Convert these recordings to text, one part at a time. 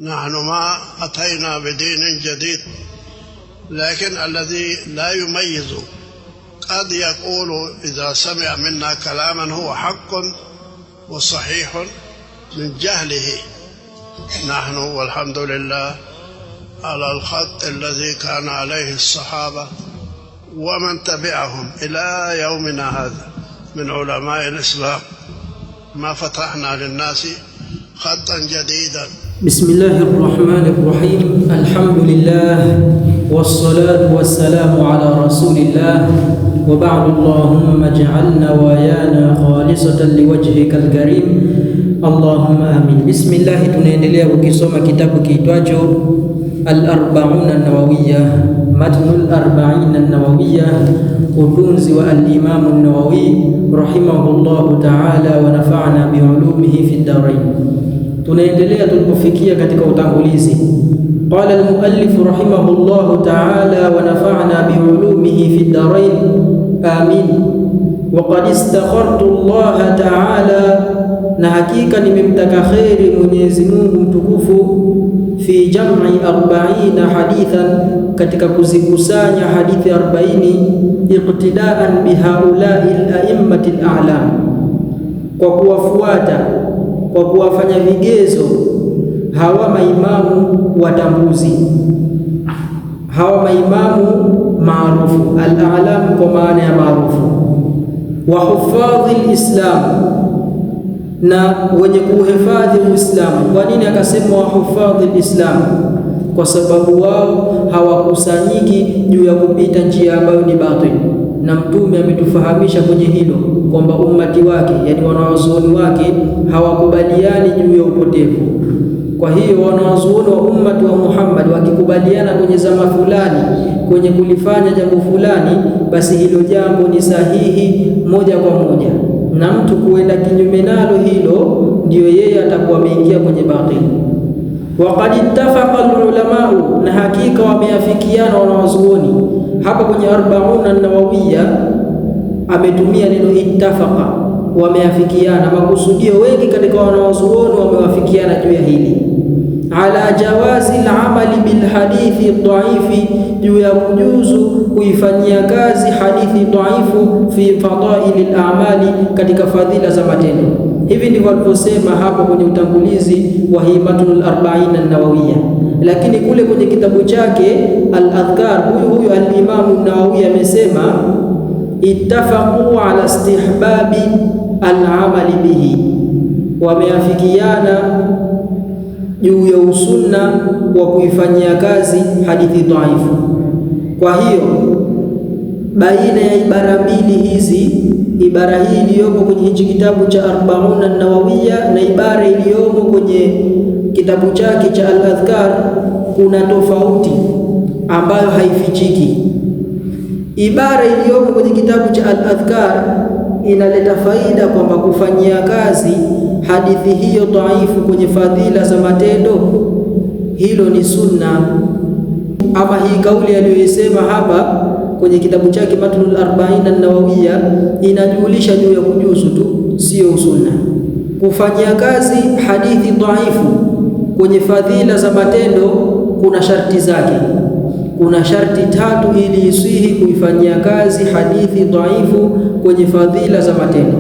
نحن ما أتينا بدين جديد، لكن الذي لا يميز قد يقول إذا سمع منا كلاما هو حق وصحيح من جهله. نحن والحمد لله على الخط الذي كان عليه الصحابة ومن تبعهم إلى يومنا هذا من علماء الإسلام، ما فتحنا للناس خطا جديدا. بسم الله الرحمن الرحيم. الحمد لله والصلاة والسلام على رسول الله وبعد. اللهم اجعل نوايانا خالصة لوجهك الكريم اللهم amin. Bismillah, tunaendelea kukisoma kitabu kiitwacho Al-Arbaun An-Nawawiya, Matnul Arba'in An-Nawawiya, utunzi wa Al-Imam An-Nawawi rahimahullahu ta'ala wa nafa'ana biulumihi fi ddarain. Tunaendelea tulipofikia katika utangulizi. Qala al-muallif rahimahullahu ta'ala wa nafa'ana biulumihi fi ddarain amin. Wa qad istakhartu Allah ta'ala, na hakika nimemtaka kheri Mwenyezi Mungu mtukufu, fi jam'i 40 hadithan, katika kuzikusanya hadithi 40, iqtidaan bihaulai al-a'immati al-a'lam, kwa kuwafuata, kwa kuwafanya vigezo hawa maimamu watambuzi, hawa maimamu maarufu, al-a'lam kwa maana ya maarufu, wa hufadhi al-islam, na wenye kuhifadhi Uislamu. Kwa nini akasema wa hufadhi al-islam? Kwa sababu wao hawakusanyiki juu ya kupita njia ambayo ni batili, na Mtume ametufahamisha kwenye hilo kwamba ummati wake, yani wanawazuoni wake hawakubaliani juu ya upotevu. Kwa hiyo wanawazuoni wa ummati wa Muhammad wakikubaliana kwenye zama fulani kwenye kulifanya jambo fulani, basi hilo jambo ni sahihi moja kwa moja, na mtu kuenda kinyume nalo hilo, ndiyo yeye atakuwa ameingia kwenye batili. Waqad ittafaqa alulamau, na hakika wameafikiana wanawazuoni. Hapa kwenye Arbauna Nawawiya ametumia neno ittafaqa, wameafikiana. Makusudio wengi katika wanawazuoni wamewafikiana juu ya hili, ala jawazi al-amali bilhadithi dhaifi, juu ya kujuzu kuifanyia kazi hadithi dhaifu, fi fadaili al-a'mali, katika fadhila za matendo. Hivi ndivyo alivyosema hapo kwenye utangulizi wa hii Matnul Arba'in an-Nawawiyya, lakini kule kwenye kitabu chake Al-Adhkar, huyu huyu al-Imamu Nawawi amesema ittafaqu ala istihbabi al-amali bihi, wameafikiana juu ya usunna wa kuifanyia kazi hadithi dhaifu. Kwa hiyo baina ya ibara mbili hizi, ibara hii iliyopo kwenye hichi kitabu cha Arbauna Nawawiya na ibara iliyopo kwenye kitabu chake cha Al-Adhkar, kuna tofauti ambayo haifichiki. Ibara iliyopo kwenye kitabu cha Al-Adhkar inaleta faida kwamba kufanyia kazi hadithi hiyo dhaifu kwenye fadhila za matendo, hilo ni sunna. Ama hii kauli aliyoisema hapa kwenye kitabu chake Matnul Arba'in An-Nawawiya inajulisha juu ya kujuzu tu, sio sunna. Kufanyia kazi hadithi dhaifu kwenye fadhila za matendo kuna sharti zake. Kuna sharti tatu ili isihi kuifanyia kazi hadithi dhaifu kwenye fadhila za matendo.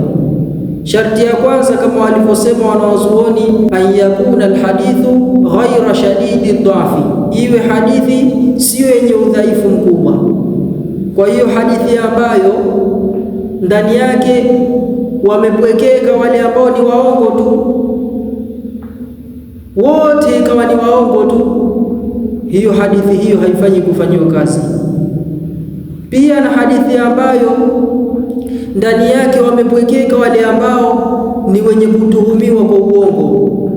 Sharti ya kwanza kama walivyosema wanawazuoni, an yakuna alhadithu ghaira shadidi dhafi, iwe hadithi siyo yenye udhaifu mkubwa. Kwa hiyo hadithi ambayo ndani yake wamepwekeka wale ambao ni waongo tu, wote ikawa ni waongo tu, hiyo hadithi hiyo haifanyi kufanyiwa kazi. Pia na hadithi ambayo ndani yake wamepwekeka wale ambao ni wenye kutuhumiwa kwa uongo,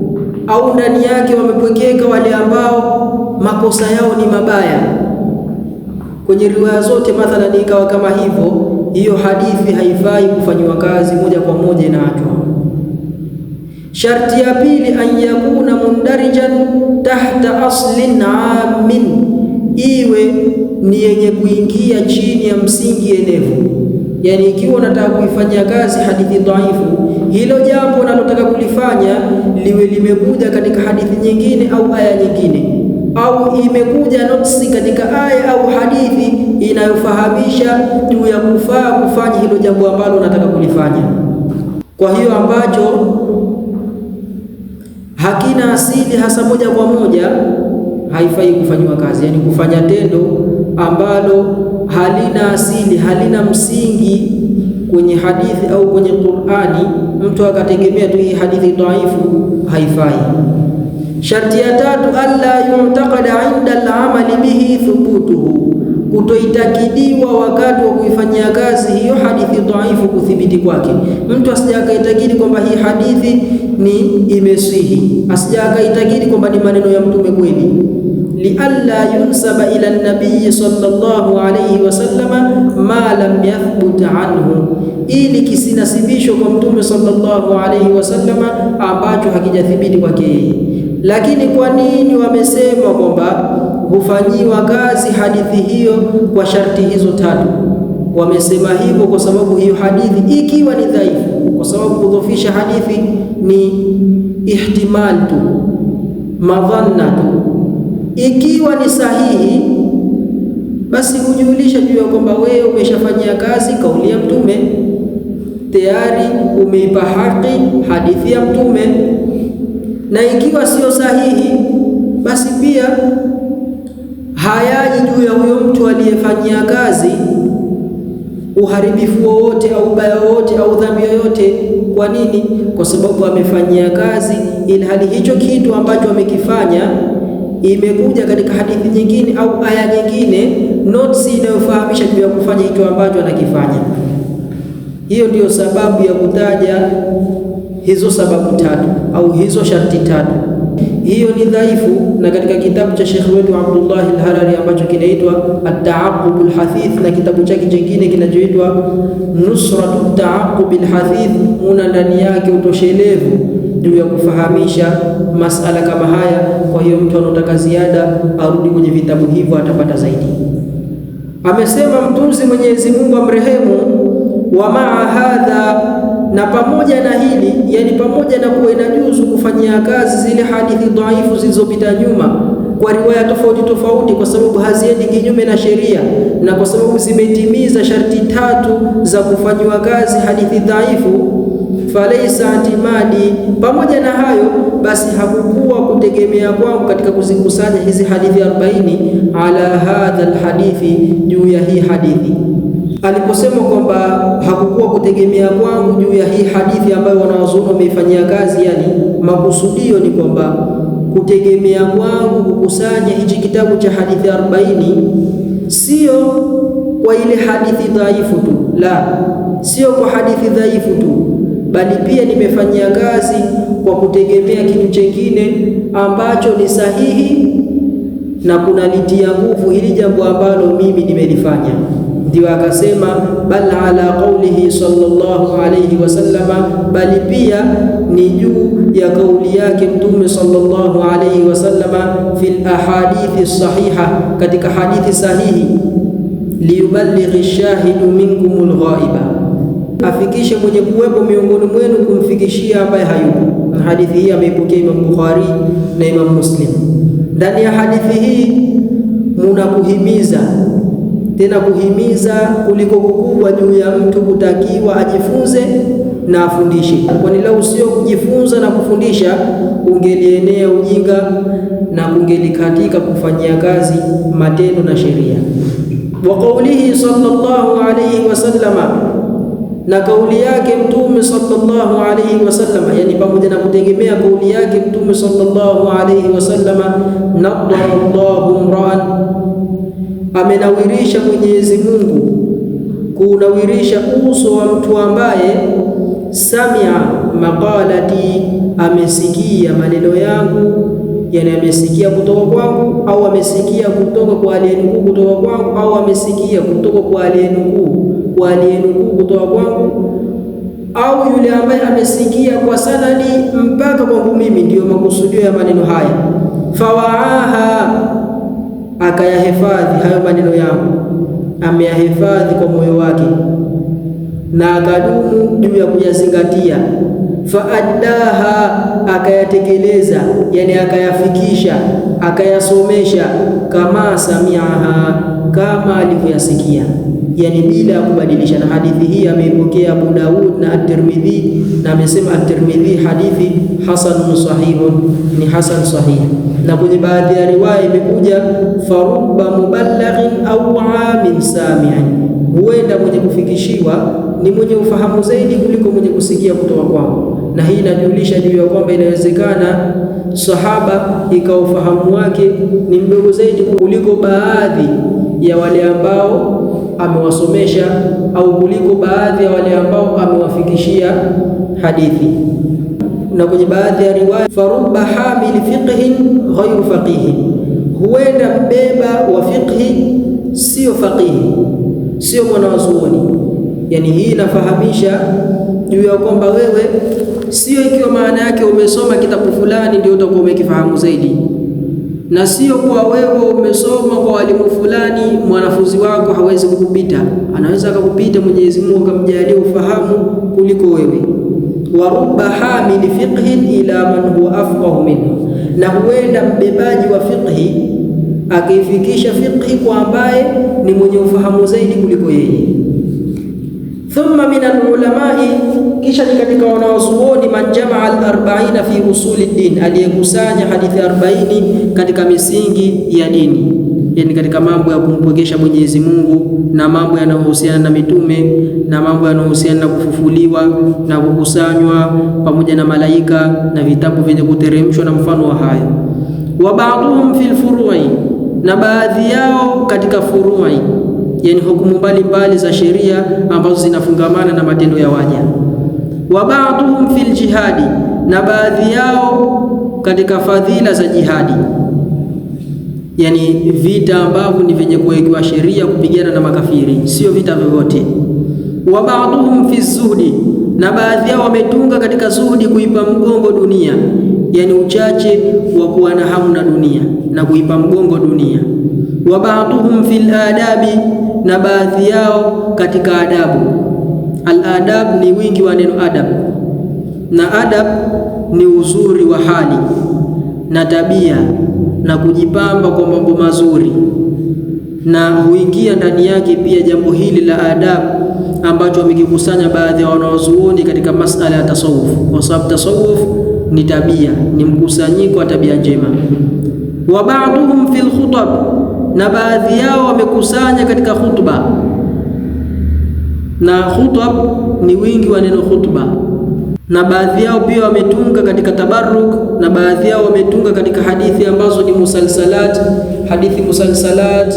au ndani yake wamepwekeka wale ambao makosa yao ni mabaya. Kwenye riwaya zote mathalan ikawa kama hivyo, hiyo hadithi haifai kufanyiwa kazi moja kwa moja, inaachwa. Sharti ya pili, an yakuna mundarijan tahta aslin amin, iwe ni yenye kuingia chini ya msingi enevu. Yani ikiwa unataka kuifanyia kazi hadithi dhaifu, hilo jambo unalotaka kulifanya liwe limekuja katika hadithi nyingine au aya nyingine, au imekuja notsi katika aya au hadithi inayofahamisha juu ya kufaa kufanya hilo jambo ambalo unataka kulifanya. Kwa hiyo ambacho hakina asili hasa moja kwa moja haifai kufanyiwa kazi, yaani kufanya tendo ambalo halina asili, halina msingi kwenye hadithi au kwenye Qur'ani, mtu akategemea tu hii hadithi dhaifu, haifai. Sharti ya tatu, alla yu'taqada inda al-amali bihi thubutuhu, kutoitakidiwa wakati wa kuifanyia kazi hiyo hadithi dhaifu kuthibiti kwake. Mtu asije akaitakidi kwamba hii hadithi ni imesihi, asije akaitakidi kwamba ni maneno ya mtume kweli. Lialla yunsaba ila nabii sallallahu alayhi wasallama ma lam yathbut anhu, ili kisinasibishwe kwa mtume sallallahu alayhi wasallama ambacho hakijathibiti kwake yeye. Lakini kwa nini wamesema kwamba hufanyiwa kazi hadithi hiyo kwa sharti hizo tatu? Wamesema hivyo kwa sababu hiyo hadithi ikiwa ni dhaifu, kwa sababu kudhofisha hadithi ni ihtimal tu, madhanna tu. Ikiwa ni sahihi, basi hujulisha juu ya kwamba wewe umeshafanyia kazi kauli ya mtume, tayari umeipa haki hadithi ya mtume. Na ikiwa siyo sahihi, basi pia hayaji juu ya huyo mtu aliyefanyia kazi uharibifu wowote au ubaya wowote au dhambi yoyote. Kwa nini? Kwa sababu amefanyia kazi, ilhali hicho kitu ambacho amekifanya imekuja katika hadithi nyingine au aya nyingine, notes inayofahamisha juu ya kufanya hicho ambacho anakifanya. Hiyo ndiyo sababu ya kutaja hizo sababu tatu au hizo sharti tatu. Hiyo ni dhaifu, na katika kitabu cha Sheikh wetu Abdullah al-Harari ambacho kinaitwa At-Ta'aqqub al-Hathith na kitabu chake kingine kinachoitwa Nusratu At-Ta'aqqub al-Hathith, muna ndani yake utoshelevu juu ya kufahamisha masala kama haya. Kwa hiyo mtu anataka ziada arudi kwenye vitabu hivyo atapata zaidi. Amesema mtunzi Mwenyezi Mungu amrehemu, wa maa hadha, na pamoja na hili, yani pamoja na kuwa inajuzu kufanyia kazi zile hadithi dhaifu zilizopita nyuma kwa riwaya tofauti tofauti, kwa sababu haziendi kinyume na sheria na kwa sababu zimetimiza sharti tatu za kufanyiwa kazi hadithi dhaifu. Falaisa atimadi, pamoja na hayo basi hakukuwa kutegemea kwangu katika kuzikusanya hizi hadithi 40 ala hadha alhadithi, juu ya hii hadithi. Aliposema kwamba hakukuwa kutegemea kwangu juu ya hii hadithi ambayo wanawazuoni wameifanyia kazi, yani makusudio ni kwamba kutegemea kwangu kukusanya hichi kitabu cha hadithi 40 sio kwa ile hadithi dhaifu tu, la, sio kwa hadithi dhaifu tu, bali pia nimefanyia kazi kwa kutegemea kitu chengine ambacho ni sahihi na kunalitia nguvu hili jambo ambalo mimi nimelifanya. Ndio akasema bal ala qaulihi sallallahu alayhi wasallama, bali pia ni juu ya kauli yake Mtume sallallahu alayhi wasallama fil ahadithi sahiha, katika hadithi sahihi, liyuballighi shahidu minkumul ghaiba, afikishe mwenye kuwepo miongoni mwenu kumfikishia ambaye hayupo. Na hadithi hii ameipokea Imam Bukhari na Imam Muslim. Ndani ya hadithi hii muna kuhimiza, tena kuhimiza kuliko kukubwa juu ya mtu kutakiwa ajifunze na afundishe, kwani lau sio kujifunza na kufundisha ungelienea ujinga na kungelikatika kufanyia kazi matendo na sheria. Wa qaulihi sallallahu alayhi wasallama, na kauli yake Mtume sallallahu alayhi wasallama, yani pamoja na kutegemea kauli yake Mtume sallallahu alayhi wasallama, nadhara Allahu mra'an, amenawirisha Mwenyezi Mungu kuunawirisha uso wa mtu ambaye samia maqalati, amesikia maneno yangu, yani amesikia kutoka kwangu, au amesikia kutoka kwa aliyenukuu kutoka kwangu, au amesikia kutoka kwa aliyenukuu kwa aliyenukuu kutoka kwangu, au yule ambaye amesikia kwa sanadi mpaka kwangu mimi. Ndiyo makusudio ya maneno haya. Fawaaha, akayahifadhi hayo maneno yangu, ameyahifadhi kwa moyo wake na akadumu juu ya kuyazingatia. Faaddaha, akayatekeleza, yani akayafikisha, akayasomesha, kama samiaha, kama alivyoyasikia, yani bila ya kubadilisha. Na hadithi hii ameipokea Abu Daud na At-Tirmidhi, na amesema At-Tirmidhi hadithi hasanun sahihun, ni hasan sahih. Na kwenye baadhi ya riwaya imekuja farubba muballighin au amin sami'in, huenda mwenye kufikishiwa ni mwenye ufahamu zaidi kuliko mwenye kusikia kutoka kwangu. Na hii inajulisha juu ya kwamba inawezekana sahaba ikawa ufahamu wake ni mdogo zaidi kuliko baadhi ya wale ambao amewasomesha au kuliko baadhi ya wale ambao amewafikishia hadithi. Na kwenye baadhi ya riwaya, farubba hamili fiqhin ghairu faqihin, huenda mbeba wa fiqhi sio faqihi, sio mwanazuoni. Yani hii inafahamisha juu ya kwamba wewe sio ikiwa maana yake umesoma kitabu fulani ndio utakuwa umekifahamu zaidi, na sio kuwa wewe umesoma kwa walimu fulani mwanafunzi wako hawezi kukupita. Anaweza akakupita, Mwenyezi Mungu akamjalia ufahamu kuliko wewe. Wa rubba hamili fiqhin ila man huwa afqahu minhu, na huenda mbebaji wa fiqhi akaifikisha fiqhi kwa ambaye ni mwenye ufahamu zaidi kuliko yeye. Thumma min alulamai, kisha ni katika wanawazuoni, man jamaa al-arba'ina fi usuli din, aliyekusanya hadithi 40 katika misingi ya dini, yani katika mambo ya kumpwekesha Mwenyezi Mungu na mambo yanayohusiana na mitume na mambo yanayohusiana na kufufuliwa na kukusanywa pamoja na malaika na vitabu vyenye kuteremshwa na mfano wa hayo. Wa ba'dhum fil furu'i, na baadhi yao katika furu'i, yani hukumu mbalimbali za sheria ambazo zinafungamana na matendo ya waja. Wa ba'dhum fil jihadi, na baadhi yao katika fadhila za jihadi, yani vita ambavyo ni vyenye kuwekewa sheria kupigana na makafiri, sio vita vyovyote. Wa ba'dhum fi zuhdi, na baadhi yao wametunga katika zuhudi, kuipa mgongo dunia, yani uchache wa kuwa na hamu na dunia na kuipa mgongo dunia. Wa ba'dhum fil adabi, na baadhi yao katika adabu. Al-adab ni wingi wa neno adab, na adab ni uzuri wa hali na tabia na kujipamba kwa mambo mazuri, na huingia ndani yake pia jambo hili la adab ambacho wamekikusanya baadhi ya wanawazuoni katika masala ya tasawuf, kwa sababu tasawuf ni tabia, ni mkusanyiko wa tabia njema. Wa ba'dhum fil khutab, na baadhi yao wamekusanya katika khutba, na khutab ni wingi wa neno khutba. Na baadhi yao pia wametunga katika tabarruk, na baadhi yao wametunga katika hadithi ambazo ni musalsalat, hadithi musalsalat.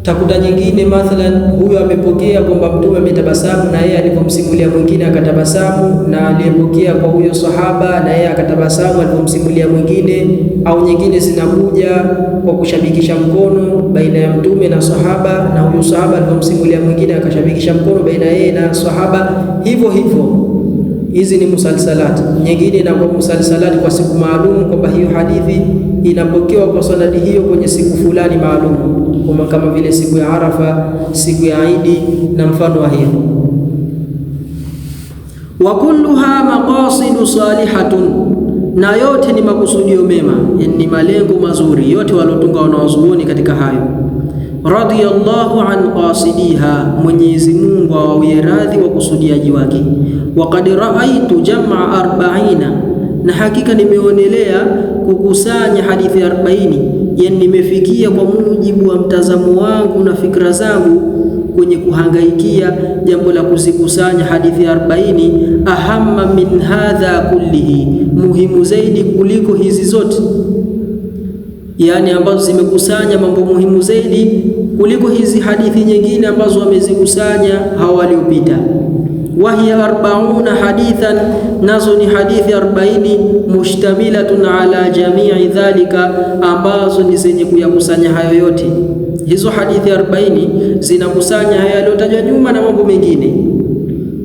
Takuta nyingine mathalan, huyo amepokea kwamba mtume ametabasamu, na yeye alipomsimulia mwingine akatabasamu, na aliyepokea kwa huyo sahaba na yeye akatabasamu alipomsimulia mwingine, au nyingine zinakuja kwa kushabikisha mkono baina ya mtume na sahaba, na huyo sahaba alipomsimulia mwingine akashabikisha mkono baina yeye na sahaba, hivyo hivyo. Hizi ni musalsalat. Nyingine inakuwa musalsalat kwa siku maalum, kwamba hiyo hadithi inapokewa kwa sanadi hiyo kwenye siku fulani maalum, kama vile siku ya Arafa, siku ya Idi na mfano wa hiyo. Wa kulluha maqasidu salihatun, na yote ni makusudio mema, yani ni malengo mazuri yote walotunga wanawazuoni katika hayo. Radiyallahu an qasidiha, Mwenyezi Mungu awawie radhi wa kusudiaji wake. Waqad raaitu jamaa 40, na hakika nimeonelea kukusanya hadithi 40, yani nimefikia kwa mujibu wa mtazamo wangu na fikra zangu kwenye kuhangaikia jambo la kuzikusanya hadithi 40, ahamma min hadha kullihi, muhimu zaidi kuliko hizi zote, yani ambazo zimekusanya mambo muhimu zaidi kuliko hizi hadithi nyingine ambazo wamezikusanya hawa waliopita. Wahiya 40 hadithan, nazo ni hadithi 40, mushtamilatun ala jamii dhalika, ambazo ni zenye kuyakusanya hayo yote. Hizo hadithi 40 zinakusanya hayo yaliyotajwa nyuma na mambo mengine.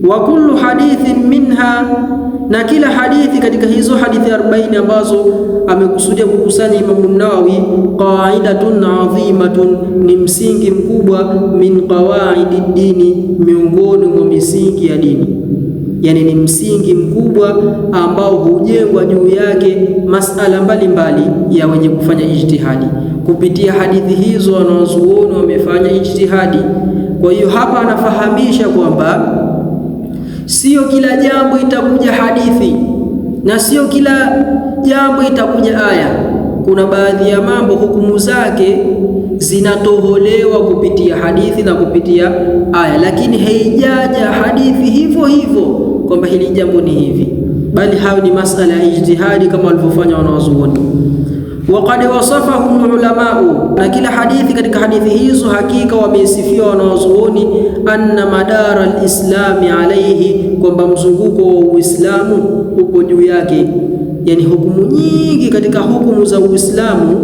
Wa kullu hadithin minha, na kila hadithi katika hizo hadithi 40 ambazo amekusudia kukusanya Imamu Nawawi, qaidatun adhimatun, ni msingi mkubwa, min qawaidi dini, miongoni mwa misingi ya dini. Yani ni msingi mkubwa ambao hujengwa juu yake masala mbalimbali ya wenye kufanya ijtihadi. Kupitia hadithi hizo wanazuoni wamefanya ijtihadi. Kwa hiyo hapa anafahamisha kwamba sio kila jambo itakuja hadithi na sio kila jambo itakuja aya. Kuna baadhi ya mambo hukumu zake zinatoholewa kupitia hadithi na kupitia aya, lakini haijaja hadithi hivyo hivyo kwamba hili jambo ni hivi, bali hayo ni masala ya ijtihadi kama walivyofanya wanawazuoni. Waqad wasafahum ulamau, na kila hadithi katika hadithi hizo hakika wameisifia wanawazuoni, anna madara alislami alaihi, kwamba mzunguko wa Uislamu upo juu yake. Yani hukumu nyingi katika hukumu za Uislamu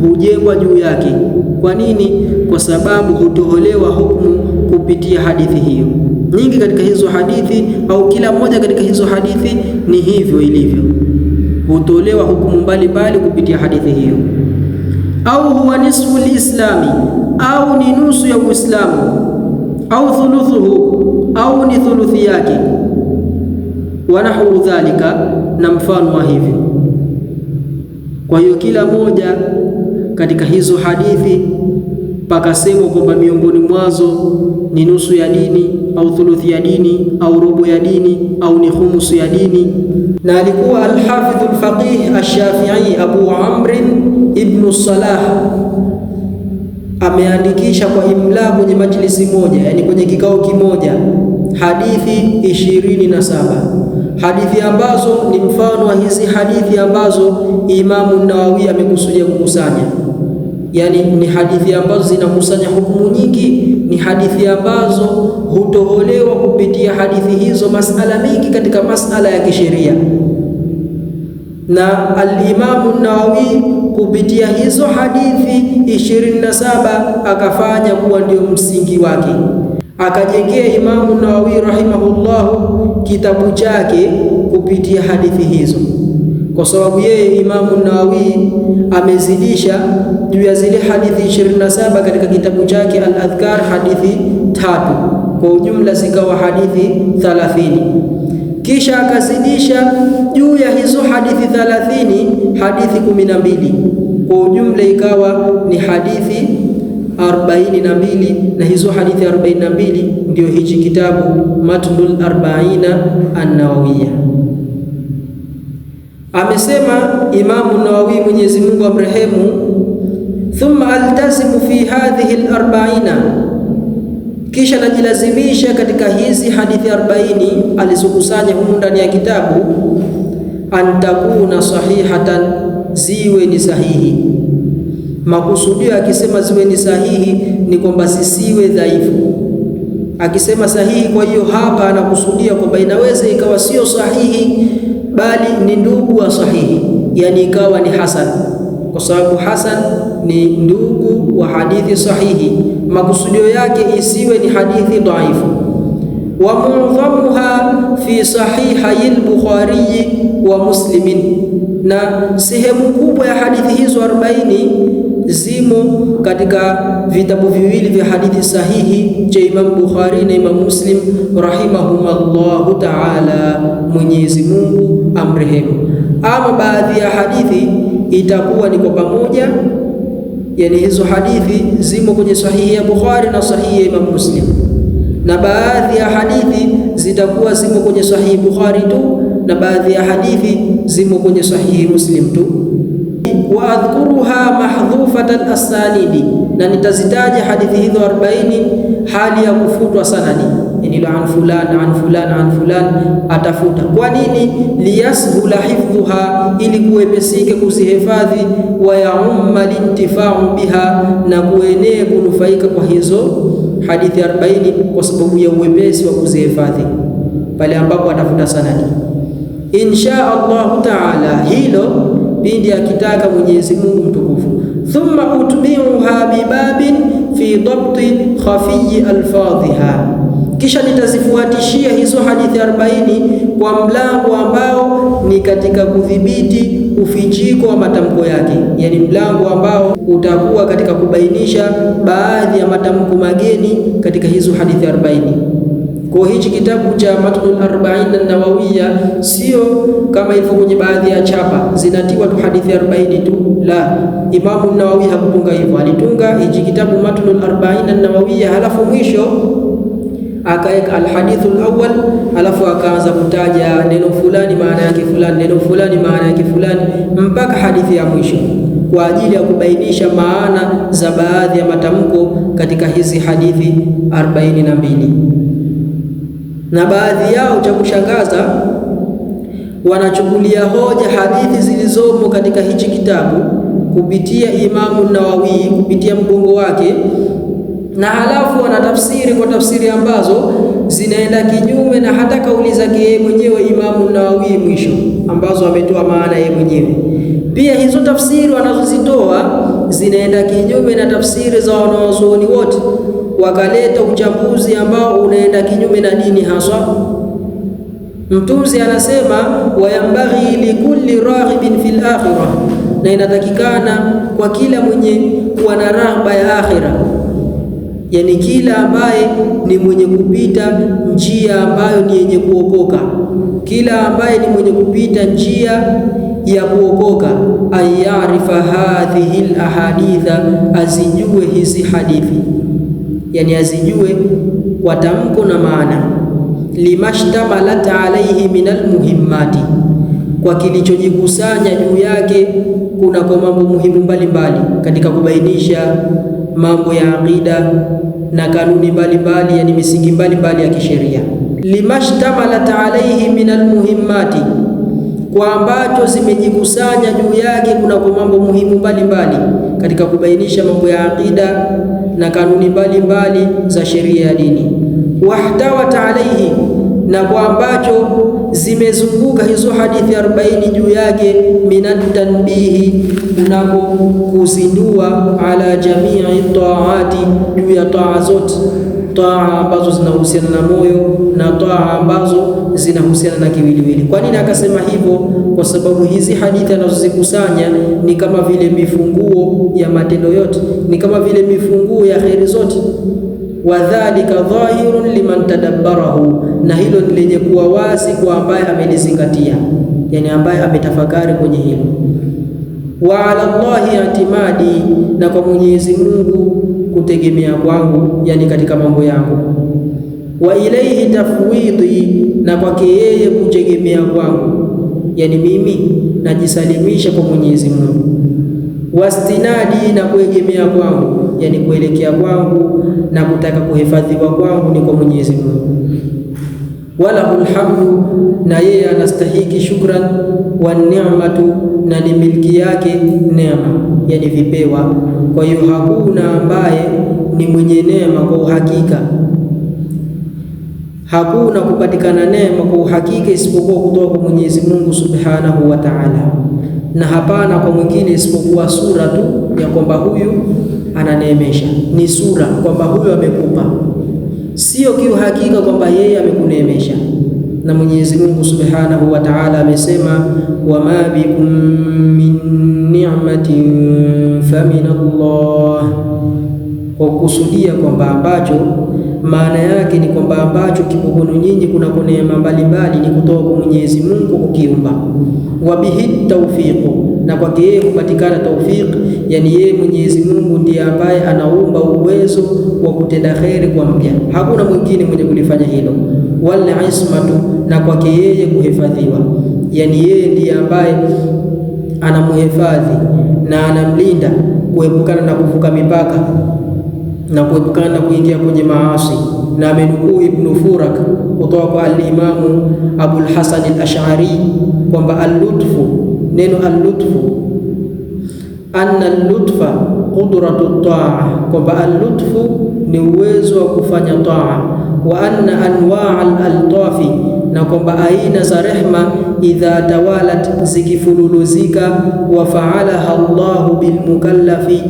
hujengwa juu yake. Kwa nini? Kwa sababu hutoholewa hukumu kupitia hadithi hiyo. Nyingi katika hizo hadithi au kila moja katika hizo hadithi ni hivyo ilivyo, hutolewa hukumu mbalimbali kupitia hadithi hiyo. Au huwa nisfu lislami, au ni nusu ya Uislamu, au thuluthuhu, au ni thuluthi yake, wa nahwu dhalika, na mfano wa hivyo. Kwa hiyo kila moja katika hizo hadithi pakasemwa kwamba miongoni mwazo ni nusu ya dini au thuluthi ya dini au robo ya dini au ni khumusu ya dini. Na alikuwa Alhafidhu Alfaqih Alshafii Abu Amr ibn Salah ameandikisha kwa imla kwenye majlisi moja, yani kwenye kikao kimoja, hadithi 27, hadithi ambazo ni mfano wa hizi hadithi ambazo Imamu Nawawi amekusudia kukusanya. Yani ni hadithi ambazo zinakusanya hukumu nyingi, ni hadithi ambazo hutoholewa kupitia hadithi hizo masala mingi katika masala ya kisheria. Na al-Imamu Nawawi kupitia hizo hadithi 27 akafanya kuwa ndio msingi wake, akajengea Imamu Nawawi rahimahullahu kitabu chake kupitia hadithi hizo, kwa sababu yeye Imamu Nawawi amezidisha juu ya zile hadithi 27 katika kitabu chake Al-Adhkar hadithi 3, kwa ujumla zikawa hadithi 30. Kisha akazidisha juu ya hizo hadithi 30 hadithi 12, kwa ujumla ikawa ni hadithi 42, na hizo hadithi 42 ndio hichi kitabu Matnul Arbaina An-Nawawiyya. Amesema Imamu Nawawi, Mwenyezi Mungu amrehemu, thumma altazimu fi hadhihi al-arba'ina, kisha najilazimisha katika hizi hadithi 40 alizokusanya humu ndani ya kitabu, antakuna sahihatan, ziwe ni sahihi. Makusudio akisema ziwe ni sahihi ni kwamba zisiwe dhaifu. Akisema sahihi, kwa hiyo hapa anakusudia kwamba inaweza ikawa sio sahihi bali ni ndugu wa sahihi, yani ikawa ni hasan, kwa sababu hasan ni ndugu wa hadithi sahihi. Makusudio yake isiwe ni hadithi dhaifu. Wa mu'dhamuha fi sahihayi al-Bukhari wa Muslimin, na sehemu kubwa ya hadithi hizo 40 zimo katika vitabu viwili vya hadithi sahihi cha Imam Bukhari na Imam Muslim rahimahumallahu ta'ala, Mwenyezi Mungu amrehemu. Ama baadhi ya hadithi itakuwa ni kwa pamoja, yani hizo hadithi zimo kwenye sahihi ya Bukhari na sahihi ya Imam Muslim, na baadhi ya hadithi zitakuwa zimo kwenye sahihi Bukhari tu, na baadhi ya hadithi zimo kwenye sahihi Muslim tu. Wa adhkuruha mahdhufatan asanidi, na nitazitaja hadithi hizo 40 hali ya kufutwa sanadi, yani an fulan an fulan an fulan, atafuta. Kwa nini? Liyashula hifdhuha, ili kuepesike kuzihifadhi, wa yaumma lintifau biha, na kuenee kunufaika kwa hizo hadithi 40 kwa sababu ya uwepesi wa kuzihifadhi pale ambapo atafuta sanadi. Insha Allahu taala, hilo pindi akitaka Mwenyezi Mungu mtukufu. Thumma utbi'uha bibabin fi dabti khafiyi alfadhiha, kisha nitazifuatishia hizo hadithi 40 kwa mlango ambao ni katika kudhibiti ufichiko wa matamko yake, yani mlango ambao utakuwa katika kubainisha baadhi ya matamko mageni katika hizo hadithi 40. Kwa hichi kitabu cha Matnul Arba'in An-Nawawiyya sio kama ilivyo kwenye baadhi ya chapa zinatiwa tu hadithi 40 tu. La, Imamu Nawawi hakutunga hivyo, alitunga hichi kitabu Matnul Arba'in An-Nawawiyya, halafu mwisho akaweka alhadithu alawwal, alafu akaanza kutaja neno fulani maana yake fulani, neno fulani maana yake fulani, mpaka hadithi ya mwisho, kwa ajili ya kubainisha maana za baadhi ya matamko katika hizi hadithi 42. Na baadhi yao, cha kushangaza, wanachukulia hoja hadithi zilizomo katika hichi kitabu kupitia Imamu Nawawi, kupitia mgongo wake, na halafu wanatafsiri kwa tafsiri ambazo zinaenda kinyume na hata kauli zake yeye mwenyewe Imamu Nawawi mwisho, ambazo ametoa maana yeye mwenyewe. Pia hizo tafsiri wanazozitoa zinaenda kinyume na tafsiri za wanawazuoni wote, wakaleta uchambuzi ambao unaenda kinyume na dini haswa. Mtunzi anasema wayambaghi likulli raghibin fil akhirah, na inatakikana kwa kila mwenye kuwa na raghba ya akhira, yani kila ambaye ni mwenye kupita njia ambayo ni yenye kuokoka, kila ambaye ni mwenye kupita njia ya kuokoka, ayarifa hadhihi lahaditha, azijue hizi hadithi, yani azijue kwa tamko na maana. Limashtamalat alaihi min almuhimmati, kwa kilichojikusanya juu yake kunako mambo muhimu mbalimbali katika kubainisha mambo ya aqida na kanuni mbalimbali, yani misingi mbalimbali ya kisheria. Limashtamalat alaihi min almuhimmati, kwa ambacho zimejikusanya juu yake kunako mambo muhimu mbalimbali katika kubainisha mambo ya aqida na kanuni mbalimbali za sheria ya dini. Wahtawat alaihi, na kwa ambacho zimezunguka hizo hadithi 40 juu yake, minat tanbihi, kunako kuzindua, ala jamii taati, juu ya taa zote, taa ambazo zinahusiana na moyo na taa ambazo zinahusiana na kiwiliwili. Kwa nini akasema hivyo? Kwa sababu hizi hadithi anazozikusanya ni kama vile mifunguo ya matendo yote, ni kama vile mifunguo ya kheri zote. Wadhalika dhahirun liman tadabbarahu, na hilo ni lenye kuwa wazi kwa ambaye amelizingatia, yani ambaye ametafakari kwenye hilo. Wa ala Allahi i'timadi, na kwa Mwenyezi Mungu kutegemea kwangu, yani katika mambo yangu. Wa ilaihi tafwidi, na kwake yeye kutegemea kwangu, yani mimi najisalimisha kwa Mwenyezi Mungu. Wastinadi, na kuegemea kwangu, yani kuelekea kwangu na kutaka kuhifadhiwa kwangu ni kwa Mwenyezi Mungu. Walahul hamdu, na yeye anastahiki shukran. Wa ni'matu, na ni milki yake neema, yani vipewa. Kwa hiyo hakuna ambaye ni mwenye neema kwa uhakika, hakuna kupatikana neema kwa uhakika isipokuwa kutoka kwa Mwenyezi Mungu Subhanahu wa Ta'ala, na hapana kwa mwingine isipokuwa sura tu ya kwamba huyu ananeemesha, ni sura kwamba huyu amekupa, sio kiuhakika kwamba yeye amekuneemesha. Na Mwenyezi Mungu Subhanahu wa Ta'ala amesema, wama bikum min ni'matin famin Allah, kwa kukusudia kwamba ambacho maana yake ni kwamba ambacho kipo kwenu nyinyi kunako neema mbalimbali ni kutoka kwa Mwenyezi Mungu kukiumba. Wa bihi tawfiqu, na kwake yeye kupatikana tawfiq, yani yeye Mwenyezi Mungu ndiye ambaye anaumba uwezo wa kutenda kheri kwa mja, hakuna mwingine mwenye kulifanya hilo. Wal ismatu, na kwake yeye kuhifadhiwa, yani yeye ndiye ambaye anamuhifadhi na anamlinda kuepukana na kuvuka mipaka na kuepukana na kuingia kwenye maasi. Na amenukuu Ibnu Furak kutoka kwa al-Imamu Abul Hasan al-Ash'ari kwamba al-lutfu, neno al-lutfu, anna al-lutfa qudratu taa, kwamba al-lutfu ni uwezo wa kufanya taa. Wa anna anwaa al-altafi, na kwamba aina za rehma Idha tawalat, zikifululuzika, wa faalaha Allahu bilmukallafi,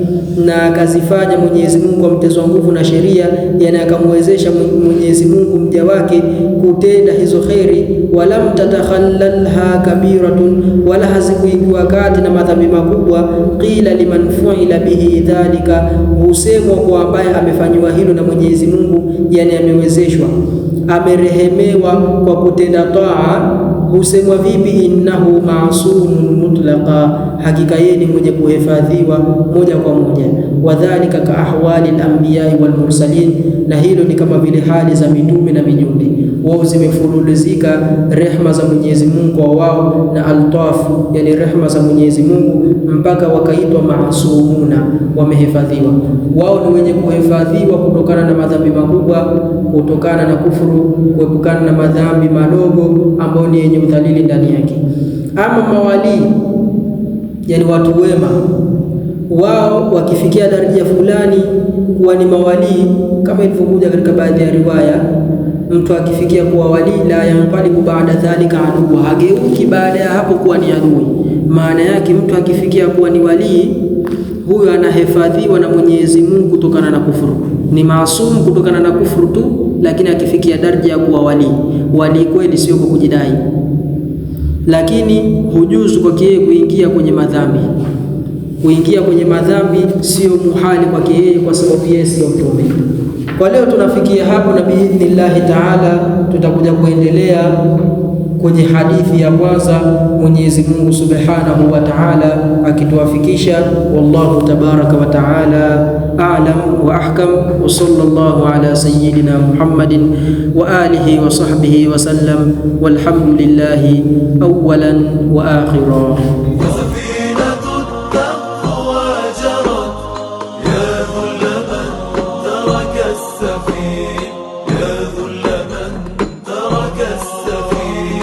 na akazifanya Mwenyezi Mungu amtezwa nguvu na sheria, yani akamwezesha Mwenyezi Mungu mja wake kutenda hizo kheri. Walam tatakhallalha kabiratun, wala hazikuingiwa kati na madhambi makubwa. Qila liman fuila bihi dhalika, husemwa kwa ambaye amefanyiwa hilo na Mwenyezi Mungu, yani amewezeshwa, amerehemewa kwa kutenda taa. Husemwa vipi? Innahu masumun mutlaqa, hakika yeye ni mwenye kuhifadhiwa moja kwa moja. Wadhalika ka ahwali al-anbiyai wal mursalin, na hilo ni kama vile hali za mitume na mijumbe wao zimefululizika rehma za Mwenyezi Mungu kwa wao na altafu, yani rehma za Mwenyezi Mungu mpaka wakaitwa maasumuna, wamehifadhiwa. Wao ni wenye kuhifadhiwa kutokana na madhambi makubwa, kutokana na kufuru, kuepukana na madhambi madogo ambayo ni yenye udhalili ndani yake. Ama mawalii, yani watu wema, wao wakifikia daraja fulani kuwa ni mawalii, kama ilivyokuja katika baadhi ya riwaya, mtu akifikia kuwa walii, la yanqalibu baada dhalika aduwa, hageuki baada ya hapo kuwa ni adui. Maana yake mtu akifikia kuwa ni walii, huyo anahifadhiwa na Mwenyezi Mungu kutokana na kufuru, ni maasumu kutokana na kufuru tu, lakini akifikia daraja ya kuwa walii, walii kweli, sio kwa kujidai, lakini hujuzu kwake yeye kuingia kwenye madhambi. Kuingia kwenye madhambi sio muhali kwake yeye, kwa sababu yeye sio mtume. Kwa leo tunafikia hapo, na biidhnillahi taala tutakuja kuendelea kwenye hadithi ya kwanza, Mwenyezi Mungu subhanahu wa taala akituafikisha. Wallahu tabaraka wa taala a'lam wa ahkam, wa sallallahu ala sayyidina Muhammadin wa alihi wa sahbihi wa sallam, walhamdulillahi awwalan wa akhira. وسفينة التقوى جرت، يا ذل من ترك السفيه، يا ذل من ترك السفيه،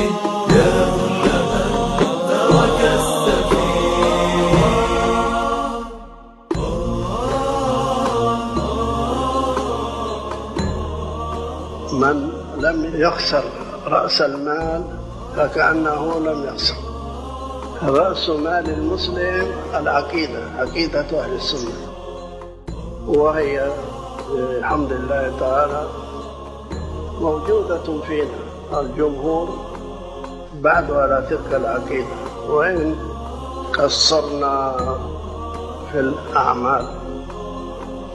يا ذل من ترك السفيه. من لم يخسر رأس المال فكأنه لم يخسر. رأس مال المسلم العقيدة، عقيدة أهل السنة، وهي الحمد لله تعالى موجودة فينا. الجمهور بعد على تلك العقيدة، وإن قصرنا في الأعمال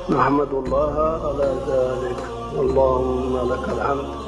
نحمد الله على ذلك. اللهم لك الحمد.